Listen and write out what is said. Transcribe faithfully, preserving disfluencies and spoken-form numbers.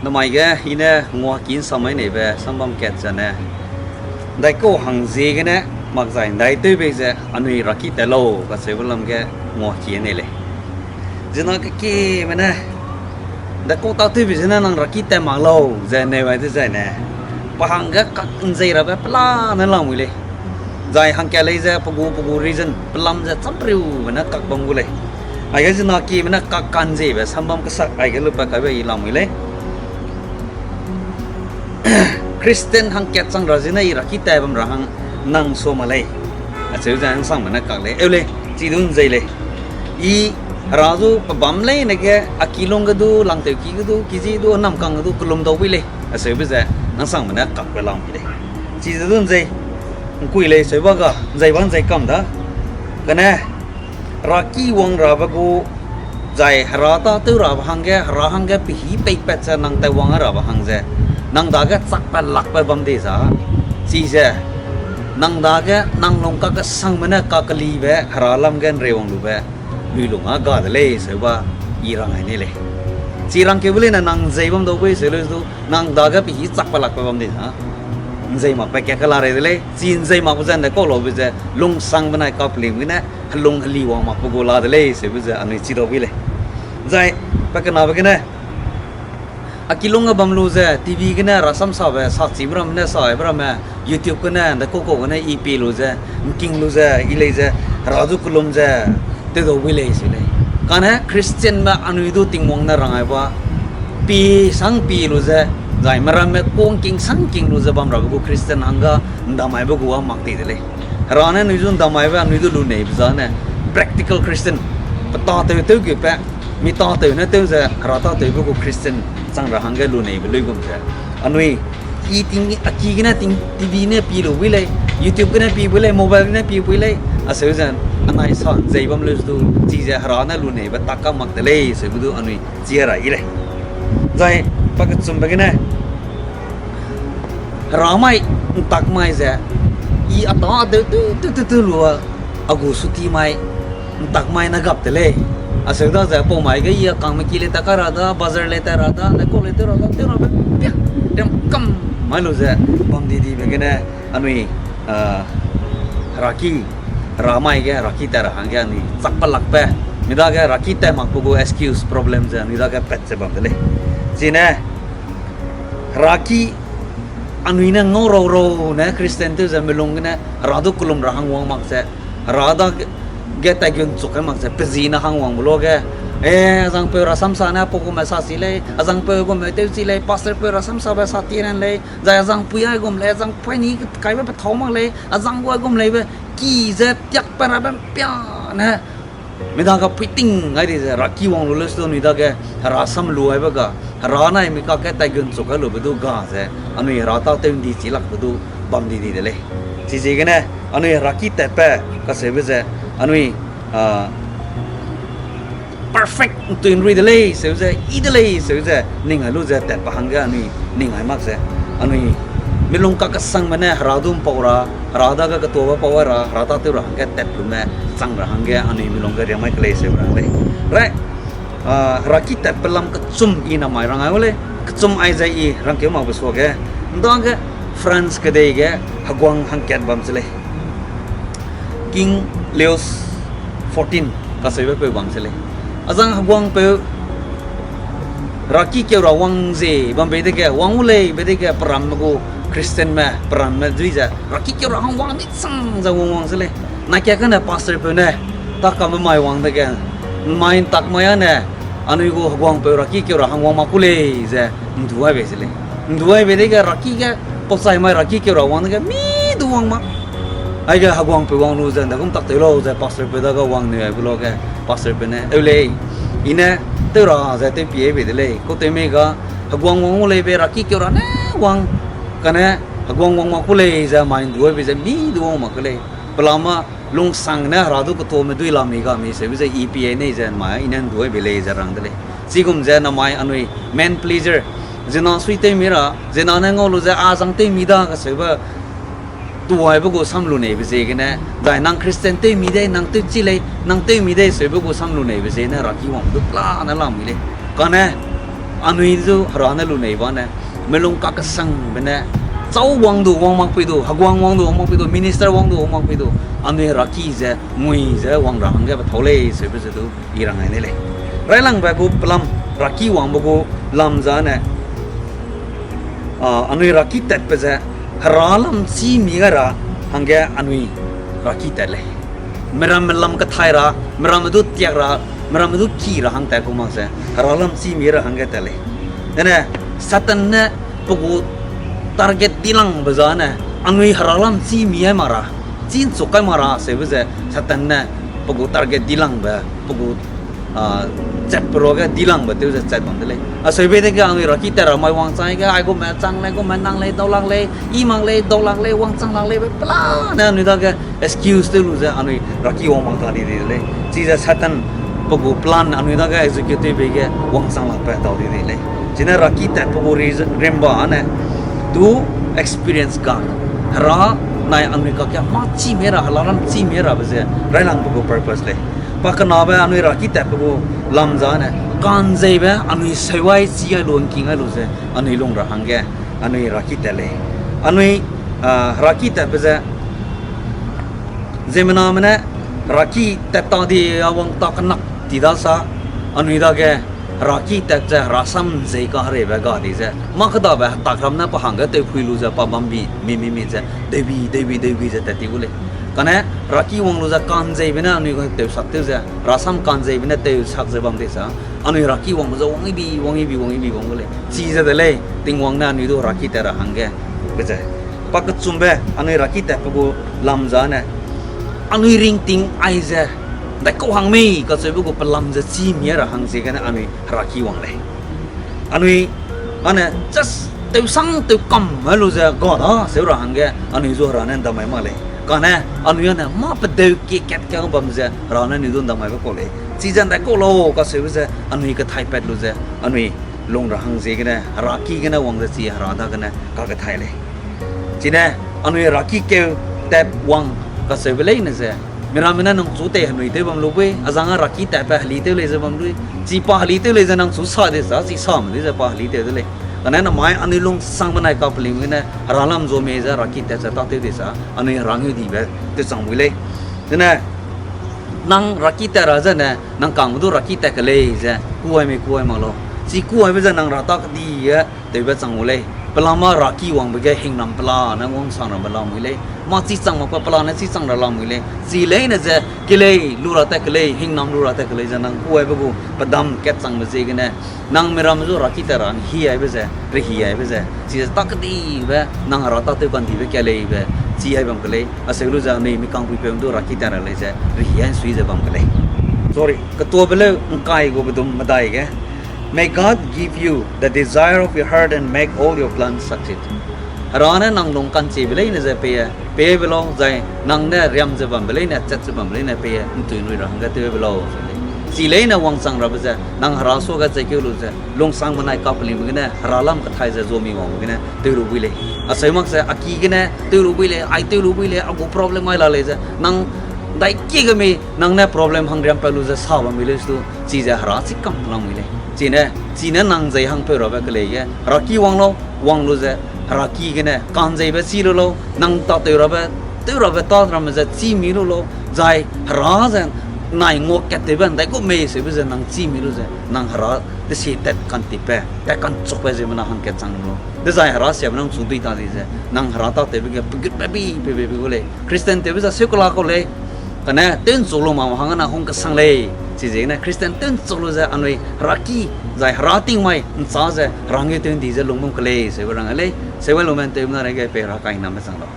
Namai ge i ne nguaki ’nsam mai neibe sambam kat zene, ’ndaikau hang ziegene makzai ’ndaitew bei ze anui raki tat lau kacheube lam ge nguaki nei lei. Zina kekieme ne, ’ndaikau tâtewbe zene nang raki tat mak lau ze neu ai dezaine, pa hangge kak ’nzei rabe pelane lamui lei. Zai hangkat lei ze pe gu, pe gu reason, pelam ze chamriube ne kak bam gu lei. Aige zina kieme ne kak ka'nzeibe sambam kesak aige lupat kaibe i lamui lei. Christian hangkat chang ra zene i raki tat bam ra hang nang sua mak lei. Acheu ze ’nsangme ne kak lei, eu lei, chi du ’nzei lei. I hera du pebam leine ge, a kilung ge du, langtewki ge du, kiji du, namkang ge du, kelum dau bui lei. Acheube ze ’nsangme ne kakbe lamui lei. Chize du ’nzei, ’ngkui lei, acheu ba ga, ’nzei ba ’nzei kam da. Kane, raki wang rabe gu, zai hera tâtew rabe hangge, hera hangge pehî peipat ze nang taiwang rabe hang ze, nang dage chakpat lakbe bam di za. Chize, nang dage nang lung kakesangme ne kakelibe hera lam ge ’nreiwang lube, luilung â ga de lei, acheu ba i rang ai nei lei. Chi rangkeube leine nang ’nzei bam dau bui acheu lei du, nang dage pehî chakpat lakbe bam di za. ’Nzei makbe kat kela rei de lei, chi ’nzei makbe ze ’ndaikau laube ze, lungsangbe nai kapelim gene, helung heli wang makbe gu la de lei, acheube ze anui chi dau bui lei. Zai, pakenabe gene, a kilung ge bam lu ze, TV gene, rasamsabe, sachime ramme ne, saibe ramme, YouTube gene, ’ndaikau kau gene, i pie lu ze, ’ngking lu ze, i lei ze, hera du kelum ze, tew dau bui lei, acheu lei. Kane Christianme anui du Tingwang ne rang ai ba, pie sang pie lu ze, zai meramme kung king sang king lu ze bam rabe gu Christian hangge, ’ndamaibe gu â mak tei de lei. Hera ne anui du ’ndamaibe, anui du luneibe zane, practical Christian, pe tâtew tewgeupe, mi tâtew ne tew ze, hera tâtewbe gu Christian chang ra hangge luneibe luigum ze. Anui, i ting, a ki gene ting, TV ne pie lu bui lei, YouTube gene pie bui lei, mobile gene pie bui lei, acheu ze, anai sa ’nzei bam leu du, chize hera ne luneibe tak ka mak de lei, acheu du anui chi ra i lei. Zai, pakechumbe gene, hera mai, ’ntak mai ze, i a tâ adeu tu tu tu tu lu a, a gu suti mai, ’ntak mai ne gap de lei. Acheu da ze pau mai ge i a kangme ki lei tat kai ra da, bazar lei tat ra da, ’ndaikau lei tew ra da, tew rabe piak, riam kam mai lu ze, bam di dibe gene, anui, ah, raki, hera mai ge, raki tat ra hangge anui chakpat lakbe, mi dage raki tat makbe gu excuse problem ze anui dage pat ze bam de lei. Chine, raki anui ne ngau rau rau ne Christian tew ze melung gene, hera du kelum ra hang wang mak ze, hera dage taigum chuk kai mak ze, pe zi ne hang wangbe luage, e, azangpeu rasamsa ne pau gume sa chi lei, azangpeu gume tew chi lei, pastorpeu rasamsabe sa ti ran lei, zai azangpui aigum lei, azangpui ni kaibe pethâu mak lei, azang gu aigum leibe, ki ze tiakpat rabe ’mpia ne, mi dage puiting gai di ze, raki wang lu leu su du anui dage, hera sam lu aibe ga, hera nai mi kakge taigum chuk kai lube du ga ze, anui hera tâtew ’ndi chi lakbe du bam di di de lei. Chiziegene, anui raki tatbe, kacheube ze, anui, ah, perfect ’ntui ’nrui de lei, acheu ze, i de lei, acheu ze, ning ai lu ze tatbe hangge anui ning ai mak ze, anui milung kakesangme ne hera du ’mpau ra, hera dage ketuabe pau ra, hera tâtew ra hangge tat lume chang ra hangge anui milung ge riam mai kelei acheu ra lei. Rai, ah, raki tatbe lam kechum i namai rang ai gu lei, kechum aize i rangkeu makbe suage, ’ndage France kedei ge heguang hangkat bam se lei. King Louis fourteen kacheube peu bam se lei. Azang heguangpeu raki keu ra wang ze bam bei dege, wang gu lei bei dege, pe ramme gu Christianme, pe ramme dui ze, raki keu ra hang wang mi chang ze wang wang se lei. Nakia kane pastorpeu ne, takamme mai wang dege, mai ’ntak mai â ne, anui gu heguangpeu raki keu ra hang wang mak ku lei ze, ’ndu ai bei se lei. ’Ndu ai bei dege raki ge, pauchai mai raki keu ra wang dege, mi du wang mak. Aige heguangpeu wang lu ze, ’ndaigum tak tew lau ze, pastorpeu dage wang nui ai bu luage, pastorpeu ne, eu lei, i ne, tew ra ze tew pie bei de lei, kau tew mei ga, heguang wang gu lei bei raki keu ra ne wang, kane, heguang wang mak ku lei ze, mai ’ndu ai bei ze, mi du wang mak ke lei. Pelama, lungsang ne hera du ketuame dui la mei ga mei, acheu ze i pie nei ze, mai i ne ’ndu ai bei lei ze rang de lei. Chigum ze namai anui, man pleaser, zena sui tew mi ra, zena ne ngau lu ze, a zang tew mi da kacheube, tuaibe gu sam lu neibe ziegene, zai nang Christian tew mi dei, nang tew chi lei, nang tew mi dei, acheube gu sam lu neibe ziegene, raki wang du pelane lamui lei. Kane, Anui zu Hera ne lunei bane, melung kakesangbe ne, châu wang du wang mak pei du, heguang wang du wang mak pei du, minister wang du wang mak pei du, anui heraki ze ngui ze wang ra hangge pethâu lei seube ze du i rang ai ne lei. Railangbe gu pelam, heraki wangbe gu lam zane, a, anui heraki tatbe ze, Hera lam chî mi gai ra hangge anui heraki tat lei. Miramme lam kethai ra, miramme du tiak ra, miramme du ki ra hang tat gu mak ze, Hera lam chî mi ra hangge tat lei. Dene, Satan ne pe gu target dilangbe zane, anui Hera lam chî mi ai mak ra, chî nchuk kai mak ra seube ze, Satan ne pe gu target dilangbe, pe gu, a, chatpe ruage dilangbe tew ze chat bam de lei. Aseube dege anui heraki tat ra mai wangchang ge, aigume chang lei, gume nang lei, dau lak lei, i mak lei, dau lak lei, wangchang lak lei, be pelane anui dage excuse tew lu ze anui heraki wang mak ta di de lei. Chize Satan pe gu plan anui dage execute tewbe ge wangchang lakbe tau di de lei. Chine heraki tatbe gu reason, rimba ane, to experience God. Hera nai anui kakge mâ chî mi ra, Hera lam chî mi rabe ze railangbe gu purpose lei. Pa kenabe anui heraki tatbe gu lam zane, ka'nzeibe anui seuai chi ai lu, ngking ai lu ze anui lung ra hangge anui heraki tat lei. Anui, a, heraki tatbe ze, ziemmename ne heraki tat ta di a wang ta kenak ti da sa, anui dage heraki tat ze herasam zei kahereibe ga di ze, mâ kedabe hetak ram ne pa hangge tewphui lu ze pa bambi, mi, mi, mi ze, deubi, deubi, deubi ze tat ti gu lei. Kane heraki wang lu ze ka'nzeibe ne anui tewsak tew ze, herasam ka'nzeibe ne tewsak ze bam di sa, anui heraki wangbe ze wang ibi, wang ibi, wang ibi wang gu lei. Chize de lei, Tingwang ne anui du heraki tat ra hangge, be ze. Pa kechumbe, anui heraki tatbe gu lam zane, anui ringting aize, ndaikau hang mei kacheube gu pelam ze chî mi ra hang ziegene anui heraki wang lei. Anui, ane just tewsang tewkam ai lu ze ga da seu ra hangge anui zu Hera ne ndamai mak lei. Kane anui ane mâ pedeu kie kat ka bam ze Hera ne anui du ndamaibe kau lei. Chize ndaikau lau kacheube ze anui kethaipat lu ze anui lung ra hang ziegene, heraki gene wang ze chi Hera dagene kakethai lei. Chine, anui heraki keu tat wang kacheube leine ze, miramme ne nang chu tei henui tew bam lu bui, azang a heraki tatbe heli tew lei ze bam lui, chi pa heli tew lei ze nang chu sa di sa, chi same di ze pa heli tew de lei. Kane namai anui lungsangbe nai kapelingbe gene, Hera lam zu mei ze heraki tat ze tâtew di sa, anui Hera ngeu dibe tewchang bui lei. Zene, nang heraki tat ra zene, nang kangme du heraki tat ke lei ze, kuai mei kuai mak lau. Chi kuaibe ze nang Hera ta kedi ge tewbe chang gu lei. Pelam a heraki wangbe ge hingnam pela ne wangsangrabe lamui lei. Mâ chi chang makbe pela ne chi chang ra lamui lei. Chi leine ze, ke lei, lu ra tat ke lei, hingnam lu ra tat ke lei ze nang kuaibe gu pedam kat changbe ziegene, nang miramme zu heraki tat ra hang hi aibe ze, rehi aibe ze, chize ta kedibe, nang Hera tâtew kandibe ke leibe, chi ai bam ke lei, aseu lu ze anui mi kangpuipeu du heraki tat ra lei ze, rehi ai nsui ze bam ke lei. Sorry, ketuabe leu ngkai gu bedum medai ge. May God give you the desire of your heart and make all your plans succeed. Hera ne nang lung ka'nchibe leine ze pei, peibe lau, zai nang ne riam ze bambe leine, chat ze bambe leine pei, ntui nui ra hangge tewbe lau, ze lei. Chi leine wangchang rabe ze, nang Hera suage chekeu lu ze, lungsangbe nai kapelingbe gene, Hera lam kethai ze zomi wangbe gene, tew lu bui lei. Aseu mak ze, a ki gene, tew lu bui lei, ai tew lu bui lei, a gu problem ai la lei ze, nang dai ki ge mi, nang ne problem hang riam pat lu ze sa bam mi lei stu, chize Hera chikam lamui lei. Chine, chine nang zei hangpeu rabe ke lei ge, heraki wang lau, wang lu ze, heraki gene, ka'nzeibe chi lu lau, nang tâtew rabe, tew rabe tâ ramme ze chî mi lu lau, zai Hera ze, nai ngua kat tewbe ndai gu mei seube ze nang chî mi lu ze, nang Hera desie tat kantipbe, tat kanchukbe ziemmena hangkat chang lu lau. Dezai Hera siabe nang chu dui ta di ze, nang Hera tâtewbe ge pegut pe bi, pe bi, pe gu lei. Christian tewbe ze seu kela kau lei. Kane, tew nchuk lu mak hangge na hung kesang lei. Chiziegene Christian tew nchuk lu ze anui heraki, zai Hera tingmai nchâ ze, Hera ngeu tew ndi ze lung bam ke lei, seube rang lei. Seube lumen tewbe na reige pei Hera kainame chang lau.